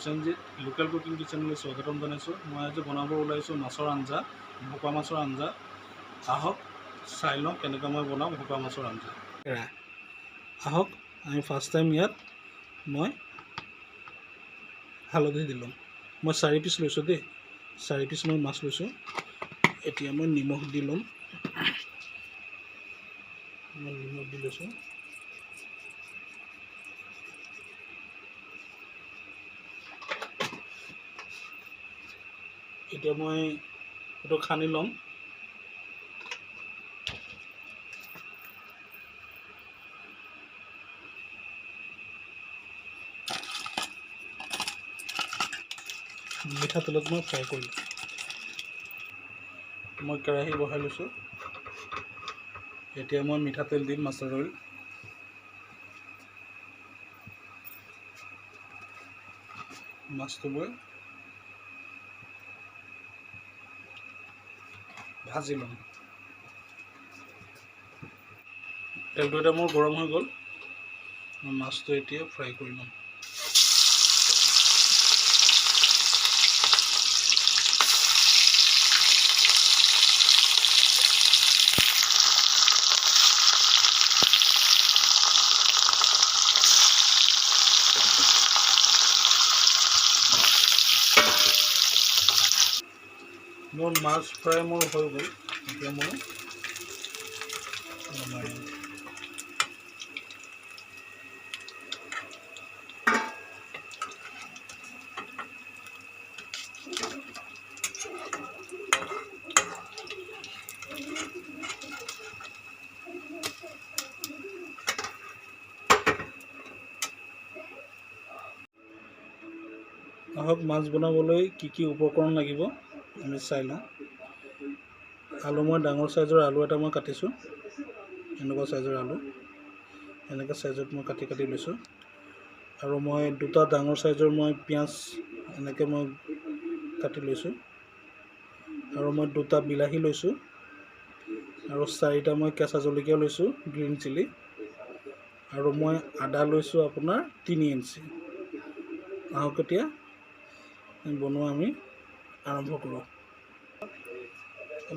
Prosenjit, local cooking কিচেনলৈ স্বাগতম জনাইছোঁ। মই আজি বনাব ওলাইছোঁ মাছৰ আঞ্জা, ভকুৱা মাছৰ আঞ্জা। আহক চাই লওঁ কেনেকৈ মই বনাওঁ ভকুৱা মাছৰ আঞ্জা। আহক আমি ফাৰ্ষ্ট টাইম ইয়াত মই হালধি দিলোঁ। মই 4 পিচ লৈছোঁ দেই, 4 পিচ মই মাছ লৈছোঁ। এতিয়া মই নিমখ দি ল'ম। মই নিমখ দি লৈছোঁ। এতিয়া মই এইটো খানি ল'ম। মিঠাতেলত মই ফ্ৰাই কৰিম। মই কেৰাহী বহাই লৈছোঁ। এতিয়া মই মিঠাতেল দিম, মাষ্টাৰ্ড অইল। মাছটো মই ভাজি ল'ম। তেলটো এতিয়া মোৰ গৰম হৈ গ'ল। মই মাছটো এতিয়া ফ্ৰাই কৰি ল'ম। মোৰ মাছ ফ্ৰাই মোৰ হৈ গ'ল। এতিয়া মই নমাই দিম। আহক, মাছ বনাবলৈ কি কি উপকৰণ লাগিব আমি চাই লওঁ। আলু, মই ডাঙৰ চাইজৰ আলু এটা মই কাটিছোঁ। এনেকুৱা চাইজৰ আলু, এনেকুৱা চাইজত মই কাটি কাটি লৈছোঁ। আৰু মই দুটা ডাঙৰ চাইজৰ মই পিঁয়াজ এনেকৈ মই কাটি লৈছোঁ। আৰু মই দুটা বিলাহী লৈছোঁ আৰু চাৰিটা মই কেঁচা জলকীয়া লৈছোঁ, গ্ৰীণ চিলি। আৰু মই আদা লৈছোঁ আপোনাৰ 3 ইঞ্চি। আহক, এতিয়া বনোৱা আমি আৰম্ভ কৰোঁ।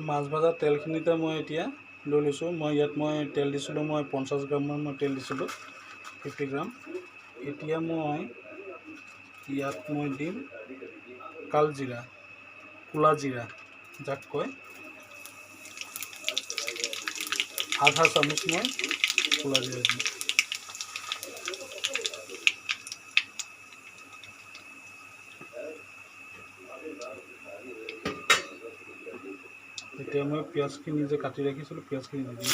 মাছ ভজা তেলখিনিতে মই এতিয়া লৈ লৈছোঁ। মই ইয়াত মই তেল দিছিলোঁ, মই 50 গ্ৰামমান মই তেল দিছিলোঁ, 50 গ্ৰাম। এতিয়া মই ইয়াত মই দিম কালজিৰা, ক'লা জিৰা যাক কয়। আধা চামুচ মই ক'লা জিৰা দিম। এতিয়া মই পিঁয়াজখিনি যে কাটি ৰাখিছিলোঁ, পিঁয়াজখিনি দি দিম।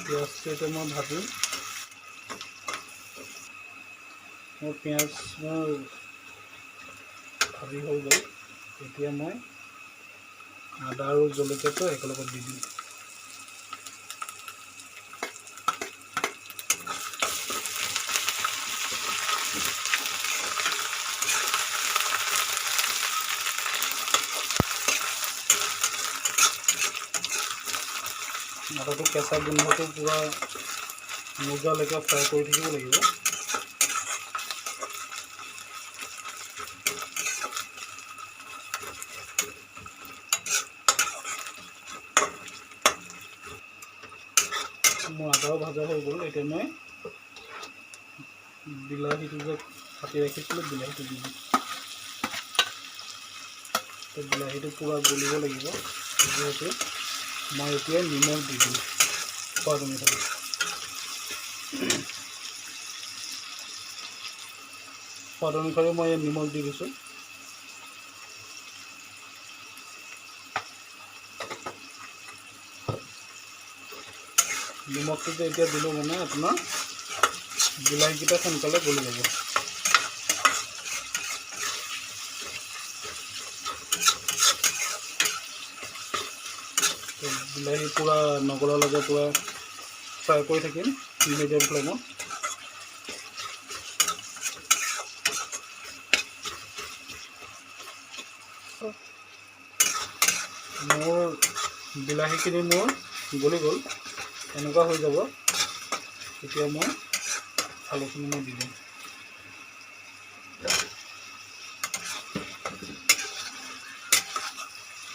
পিঁয়াজটো এতিয়া মই ভাজিম। মোৰ পিঁয়াজ মোৰ ভাজি হৈ গ'ল। এতিয়া মই আদা আৰু জলকীয়াটো একেলগত দি দিম। আদাটো কেঁচা গোন্ধটো পূৰা নোযোৱালৈকে ফ্ৰাই কৰি থাকিব লাগিব। মোৰ আদাও ভাজা হৈ গ'ল। এতিয়া মই বিলাহীটো যে কাটি ৰাখিছিলোঁ, বিলাহীটো দি দিম। বিলাহীটো পূৰা গলিব লাগিব যিহেতু। মই এতিয়া নিমখ দি দিম সোৱাদ অনুসৰি। সোৱাদ অনুসৰি মই ইয়াত নিমখ দি দিছোঁ। নিমখটো যে এতিয়া দিলোঁ, মানে আপোনাৰ বিলাহীকেইটা সোনকালে গলি যাব। বিলাহী পূৰা নগলালৈকে পূৰা ফ্ৰাই কৰি থাকিম মিডিয়াম ফ্লেমত। মোৰ বিলাহীখিনি মোৰ গলি গ'ল, এনেকুৱা হৈ যাব। এতিয়া মই আলুখিনি মই দি দিম।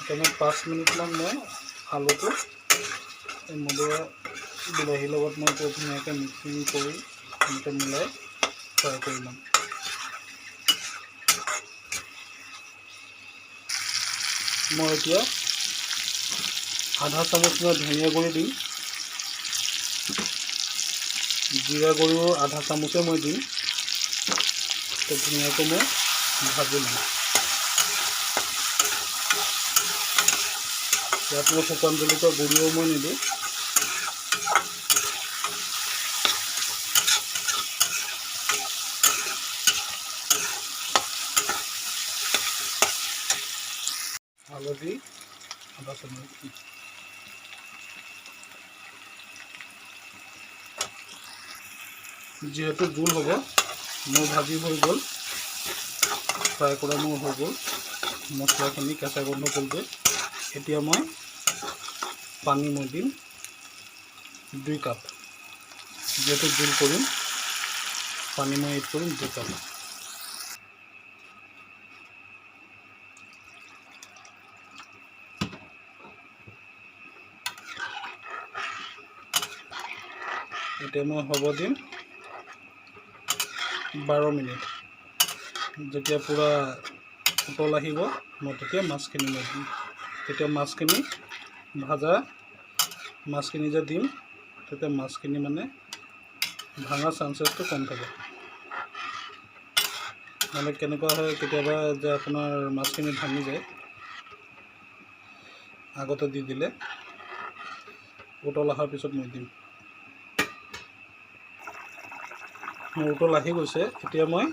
এতিয়া মই 5 মিনিটমান মই আলুটো এই মদুৰা বিলাহীৰ লগত মই ধুনীয়াকৈ মিক্সিং কৰি এনেকৈ মিলাই ফ্ৰাই কৰি ল'ম। মই এতিয়া আধা চামুচ মই ধনিয়া গুড়ি দিম, জিৰা গুড়িও আধা চামুচে মই দিম। তো ধুনীয়াকৈ মই ভাজি ল'ম। ইয়াত মই শুকান জলকীয়া গুড়িও মই নিদিওঁ। হালধি আধা চামুচ, যিহেতু জোল হ'ব, মোৰ ভাজি হৈ গ'ল, ফ্ৰাই কৰা মোৰ হৈ গ'ল, মছলাখিনি কেঁচা গোন্ধ গ'লগৈ। এতিয়া মই পানী মই দিম 2 কাপ, যিহেতু জোল কৰিম পানী মই এড কৰিম 2 কাপ। এতিয়া মই হ'ব দিম 12 মিনিট। যেতিয়া পূৰা উতল আহিব মই তেতিয়া মাছখিনি মই দিম। তেতিয়া মাছখিনি ভাজা মাছখিনি যে দিম তেতিয়া মাছখিনি মানে ভাঙাৰ চান্সেছটো কম থাকে। মানে কেনেকুৱা হয় কেতিয়াবা যে আপোনাৰ মাছখিনি ভাঙি যায় আগতে দি দিলে। উতল অহাৰ পিছত মই দিম। মোৰ উতল আহি গৈছে। এতিয়া মই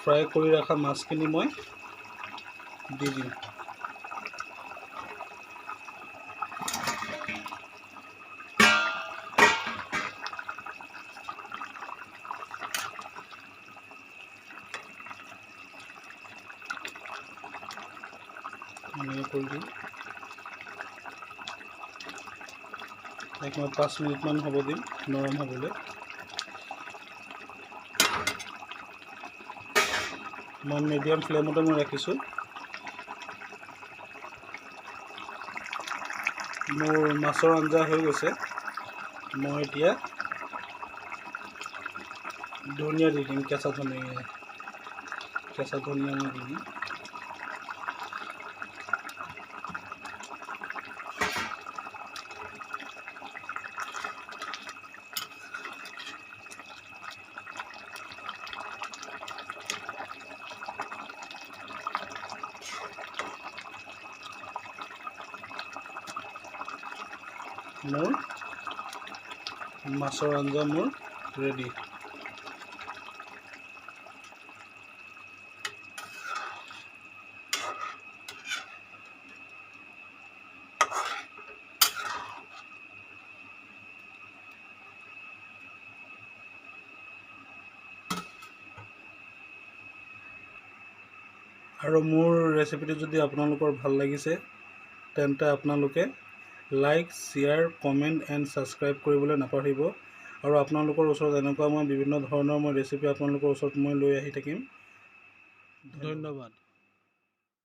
ফ্ৰাই কৰি ৰখা মাছখিনি মই দি দিম। এনেকৈ কৰি দিম। এক মই 5 মিনিটমান হ'ব দিম নৰম হ'বলৈ। মই মিডিয়াম ফ্লেমতে মই ৰাখিছোঁ। মোৰ মাছৰ আঞ্জা হৈ গৈছে। মই এতিয়া ধনিয়া দি দিম, কেঁচা ধনিয়া, কেঁচা ধনিয়া মই দি দিম। মোৰ মাছৰ আঞ্জা মোৰ ৰেডি। আৰু মোৰ ৰেচিপিটো যদি আপোনালোকৰ ভাল লাগিছে তেন্তে আপোনালোকে like, share, comment and subscribe কৰিবলৈ নাপাহৰিব। আৰু আপোনালোকৰ ওচৰত এনেকুৱা মই বিভিন্ন ধৰণৰ মই ৰেচিপি আপোনালোকৰ ওচৰত মই লৈ আহি থাকিম। ধন্যবাদ।